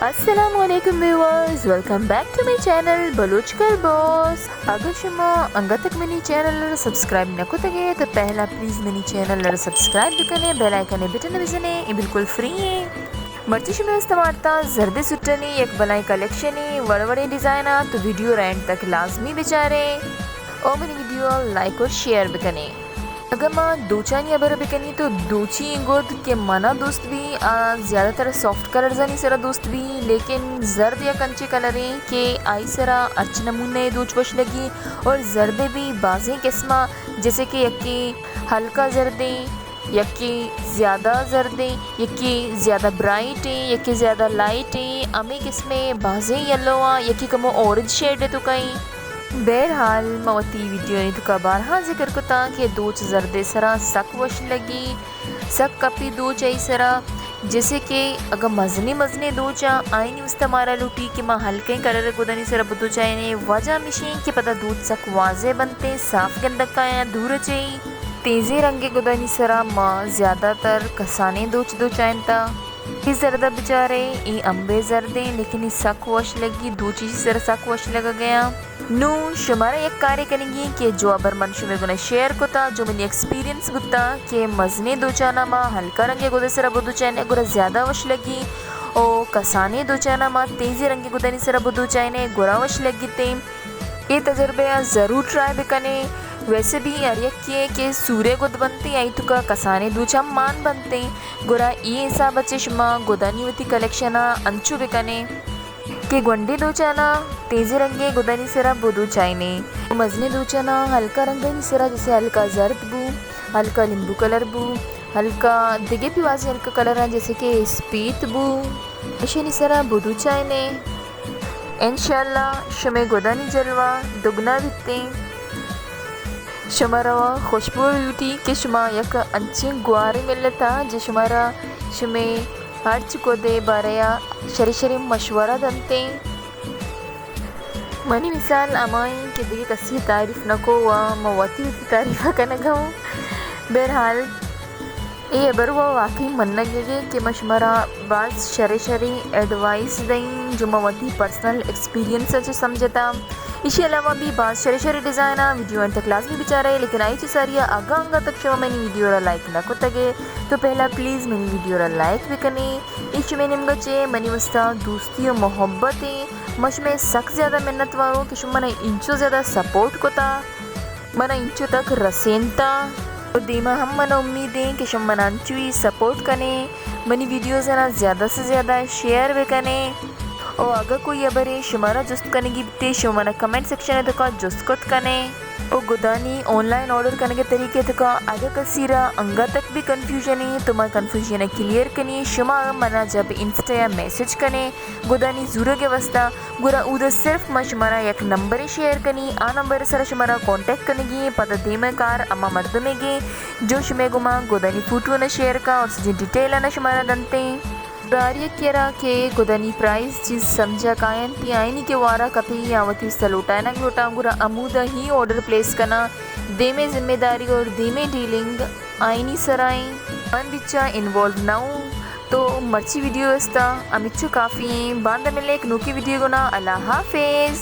السلام علیکم viewers, welcome back to my channel Baloch girl boss. اگر شما انگت تک منی چینل ءَ سبسکرائب نہ کتگ ئے تو پہلا پلیز منی چینل ءَ سبسکرائب بکنے، بیل آئیکن ءِ بٹن ءَ بزنے، اے بالکل فری ایں۔ مرچی شما استعمال تا زردے سوٹانی یک بلائیں کلیکشنے، وڑ وڑیں ڈیزائن ءَ، تو ویڈیو ءَ اینڈ تک لازمی بچارے اور منی ویڈیو ءَ لائک اور شیئر بکنے۔ اگاں ما دوچانی ہبر بکنی تو دوچی ایں گد کہ منا دوست بی، آ زیادہ تر سافٹ کلرزانی سرا دوست بی، لیکن زرد یک انچیں کلریں کہ آئی سرا ہرچ نمونے دوچ وش لگی اور زردے بی بازیں قسماں، جیسے کہ یکے ہلکا زردیں، یکے زیادہ زردیں، یکے زیادہ برائٹیں، یکے زیادہ لائٹیں، ہمے قسمیں بازیں یلو آں، یکے کمو اورنج شیڈ ءِ توکا ایں۔ بہرحال، ما وتی ویڈیوانی توکا بارہا ذکر کتا کہ دوچ زردے سرا سک وش لگی، سک کپی دوچ ای سرا، جیسے کہ اگاں مزنیں مزنیں دوچاں آئینی واسطہ مارا لوٹی کہ ما ہلکیں کلر گدانی سرا بدوچائینے، وجہ ہمیشیں کہ پدا دوچ سک واضح بنتیں، صاف گندگ کایاں دور چئی۔ تیزیں رنگیں گدانی سرا ما زیادہ تر کسانیں دوچ دوچائینتا۔ اے زرد ءَ بچارے، اے امبے زردیں، لیکن اے سک وش لگی، دوچی سرا سک وش لگا گیا۔ نوں شمارا یک کارے کنگی کہ جو ہبر من شمے گونا شیئر کتا، جو منی ایکسپیرینس بوتا کہ مزنیں دوچانا ما ہلکا رنگے گدے سرا بدوچائینے گڑا زیادہ وش لگی، او کسانیں دوچانا ما تیزیں رنگے گدانی سرا بدوچائینے گڑا وش لگیتیں۔ اے تجربہ ءَ ضرور ٹرائی بکنے۔ ویسے بھی ہر یکے کہ سورے گد بنتیں، آئی توکا کسانیں دوچ ہم مان بنتیں، گڑا اے حساب ءَ چہ شما گدانی وتی کلیکشن ءَ انچو بکنے کہ گونڈیں دوچانا تیزیں رنگیں گدانی سرا بدوچائینے، مزنیں دوچانا ہلکا رنگانی سرا، جیسے ہلکا زرد بو، ہلکا لیمبو کلر بو، ہلکا دگہ بھی بازیں ہلکا کلر آں، جیسے کہ اسپیت بو، اشانی سرا بدوچائینے۔ انشاءاللہ شمے گدانی جلوہ دگنا بیتیں۔ شمارا خوشبو لوٹی کہ شما یک انچیں گواریں ملتا، جے شمارا شمے ہرچ گدے باریا شری شری مشورہ دنتیں۔ منی مثال ہمائیں کہ دگہ کسی تعریف نہ کو و ما وتی وتی تعریف کنگا ہوں۔ بہرحال، اے ہبر و واقعی منگے کہ ما شمارا باز شریں شریں ایڈوائس دئیں، جو ما وتی پرسنل ایکسپیرینس ءَ چہ سمجھتا۔ ایشی علاوہ بھی باز شریں شریں ڈیزائن آں، ویڈیو اینڈ تک لازمی بچارے، لیکن آئی چہ ساری اگاں انگا تک شما منی ویڈیو را لائک نہ کتگے تو پہلا پلیز منی ویڈیو را لائک بکنے۔ اے شمے نیمگا چہ منی واسطہ دوستی و محبت ایں۔ ما شمے سک زیادہ منت واروں کہ شما منا انچو زیادہ سپورٹ کتا، منا انچو تک رسینتا۔ و دیما ہم منا امید ایں کہ شما منا انچوئی سپورٹ کنے، منی ویڈیوز نا زیادہ سے زیادہ شیئر بکنے۔ و اگہ کوئی ہبرے شمارا جست کنگی بیتے، شما منا کمنٹ سیکشن توکا جست کت کنے۔ و گدانی آن لائن آرڈر کنگے طریقے توکا اگہ کسی را انگا تک بھی کنفیوژن ایں تو ما کنفیوژن کلیئر کنی، شما منا جب انسٹا یا میسج کنے گدانی زورگ ء واسطہ، گڑا اود ء صرف ما شمارا یک نمبرے شیئر کنی، آ نمبر ء سرا شمارا کانٹیکٹ کنگی ایں۔ پدا دیم ء کار ہما مردمے گے جو شمے گوما گدانی فوٹو نا شیئر کا اور سجیں ڈیٹیل آنا شمارا دنتیں۔ گڑا ہر یکے را کہ گدانی پرائز چیز سمجھا کاینت یا آئینی کہ وارا کپی یا وتی واسطہ لوٹائینگ لوٹاں، گڑا ہمودا ہی آرڈر پلیس کنا، دیمے ذمہ داری اور دیمے ڈیلنگ آئینی سرا ایں۔ من بچا انوالو نہ اوں۔ تو مرچی ویڈیو استا ہمچو کافی ایں۔ باندا ملیں یک نوکی ویڈیو گونا۔ اللہ حافظ۔